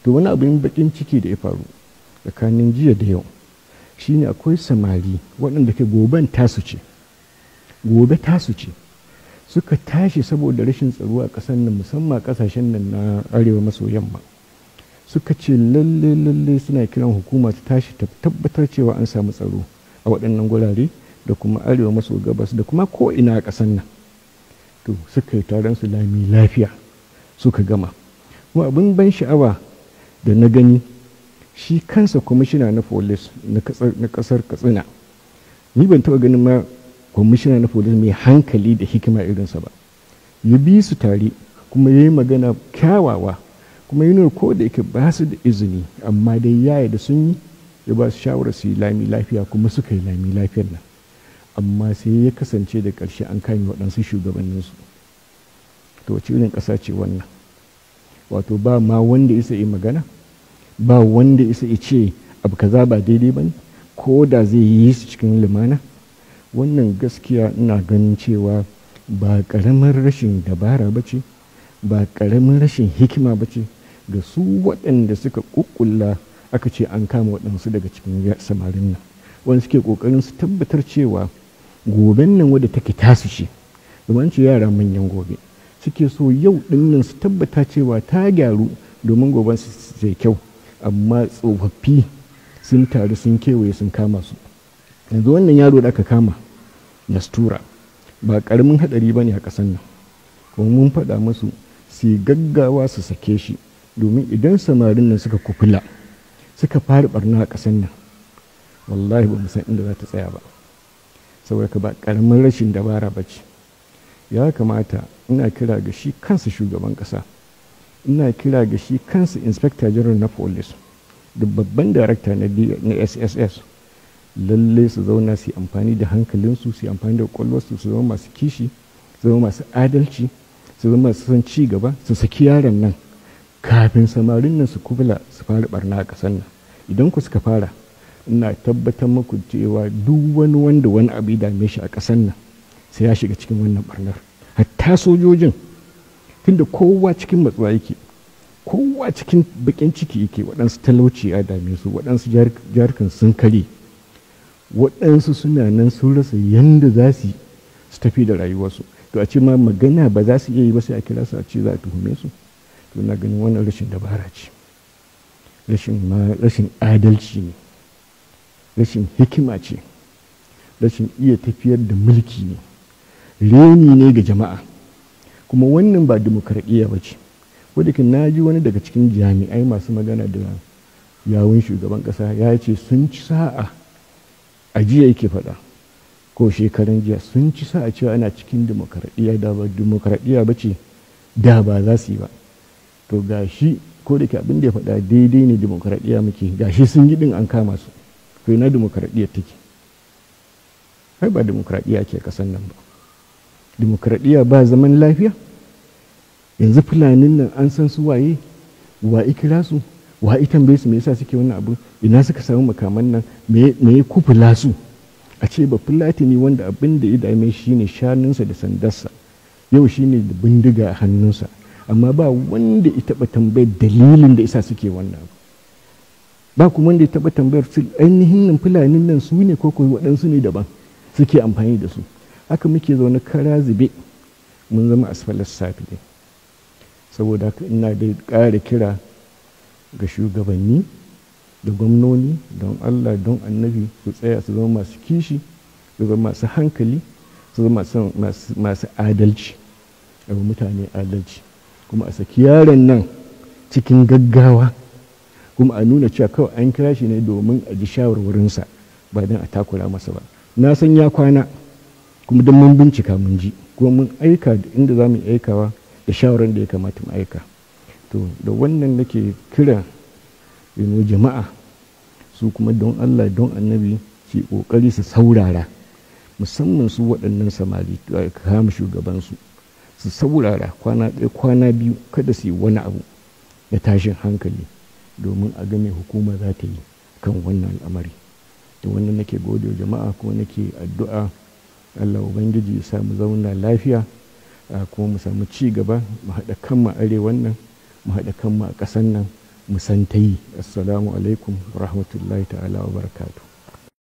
To wani abin bakin ciki da ya faru tsakanin jiya da yau shine akwai samari waɗanda ke goben tasu ce, gobe tasu ce, suka tashi saboda rashin tsaro a ƙasar nan, musamman ƙasashen nan na arewa maso yamma. Suka ce lalle lalle suna kiran hukuma ta tashi ta tabbatar cewa an samu tsaro a waɗannan gurare da kuma arewa maso gabas da kuma ko ina a ƙasar nan. To suka yi taron su lami lafiya suka gama. Kuma abin ban sha'awa da na gani, shi kansa kwamishina na police na ƙasar Katsina, ni ban taɓa ganin ma kwamishina na police mai hankali da hikima irinsa ba. Ya bi su tare kuma ya yi magana kyawawa, kuma yi ko da yake ba su da izini, amma dai ya da sun yi, ya ba su shawarar su yi lami lafiya, kuma suka yi lami lafiyar nan. Amma sai ya kasance da ƙarshe an kame waɗansu shugabanninsu. To wace irin ƙasa ce wannan? Wato ba ma wanda isa yi magana, ba wanda isa ya ce abu kaza ba daidai ba ne, ko da zai yi su cikin lumana. Wannan gaskiya ina ganin cewa ba ƙaramin rashin dabara ba ce, ba ƙaramin rashin hikima ba ce ga su waɗanda suka ƙuƙƙulla aka ce an kama waɗansu daga cikin samarin nan, wanda suke ƙoƙarin su tabbatar cewa goben nan wadda take tasu ce, domin ce yara manyan gobe suke so yau ɗin nan su tabbata cewa ta gyaru domin goben su sai kyau. Amma tsofaffi sun taru sun kewaye sun kama su. Yanzu wannan yaro da aka kama Nastura ba ƙaramin haɗari ba ne a ƙasar nan, kuma mun faɗa musu su gaggawa su sake shi, domin idan samarin nan suka kufula suka fara barna a ƙasar nan, wallahi ba mu san inda za ta tsaya ba. Saboda ka ba ƙaramin rashin dabara ba ce. Ya kamata, ina kira ga shi kansa shugaban ƙasa, ina kira ga shi kansa inspector general na police da babban darakta na SSS, lalle su zauna su yi amfani da hankalinsu, su yi amfani da kwakwalwarsu, su zama masu kishi, su zama masu adalci, su zama masu son ci gaba, su saki yaron nan kafin samarin nan su kubula su fara barna a ƙasar nan. Idan ku suka fara, ina tabbatar muku cewa duk wani wanda wani abu ya dame shi a ƙasar nan sai ya shiga cikin wannan barnar, hatta sojojin, tunda kowa cikin matsuwa yake, kowa cikin bakin ciki yake. Waɗansu talauci ya dame su, waɗansu jarkan sun kare, waɗansu suna nan sun rasa yanda za su tafi da rayuwarsu. To a ce ma magana ba za su iya yi ba, sai a kira su a ce za a tuhume su. To na ganin wannan rashin dabara ce, rashin adalci ne, rashin hikima ce, rashin iya tafiyar da mulki ne, reni ne ga jama'a. Kuma wannan ba dimokuraɗiyya ba ce. Wadda na ji wani daga cikin jami'ai masu magana da yawun shugaban ƙasa ya ce sun ci sa'a, a jiya yake faɗa ko shekaran jiya, sun ci sa'a cewa ana cikin dimokuraɗiyya, da ba dimokuraɗiyya ba ce da ba za su yi ba. To gashi ko da ke abin da ya faɗa daidai ne, dimokuraɗiyya muke, gashi sun yi ɗin an kama su. To ina dimokuraɗiyya take? Ai ba dimokuraɗiyya ke ƙasar nan ba. Dimokuraɗiyya ba zaman lafiya. Yanzu fulanin nan an san su waye, wa kira su, wa tambaye su me yasa suke wannan abu, ina suka samu makaman nan, me ya kufula su? A ce ba fulatini wanda abin da ya dame shi ne shanunsa da sandarsa, yau shi ne da bindiga a hannunsa, amma ba wanda ya taɓa tambayar dalilin da isa suke wannan abu. Ba kuma wanda ya taɓa tambayar su ainihin nan fulanin nan su ne ko waɗansu ne daban suke amfani da su. Haka muke zaune kara zube, mun zama asfalar safi ne. Saboda haka ina da ƙara kira ga shugabanni da gwamnoni, don Allah don annabi su tsaya su zama masu kishi, su zama masu hankali, su zama masu adalci, abu mutane adalci, kuma a saki yaron nan cikin gaggawa, kuma a nuna cewa kawai an kira shi ne domin a ji shawarwarinsa ba don a takura masa ba. Na san ya kwana, kuma don mun bincika mun ji, kuma mun aika inda za mu aikawa da shawarar da ya kamata mu aika. To da wannan nake kira jama'a su kuma don Allah don annabi su kokari su saurara, musamman su waɗannan samari kama shugabansu, su saurara kwana ɗaya kwana biyu, kada su yi wani abu da tashin hankali, domin a ga me hukuma za ta yi kan wannan al'amari. Da wannan nake gode wa jama'a, kuma nake addu'a Allah Ubangiji ya sa mu zauna lafiya, kuma mu samu ci gaba, mu haɗa kanmu a arewan nan, mu haɗa kanmu a ƙasan nan, Mu san ta yi. Assalamu alaikum wa rahmatullahi ta'ala wa barakatuh.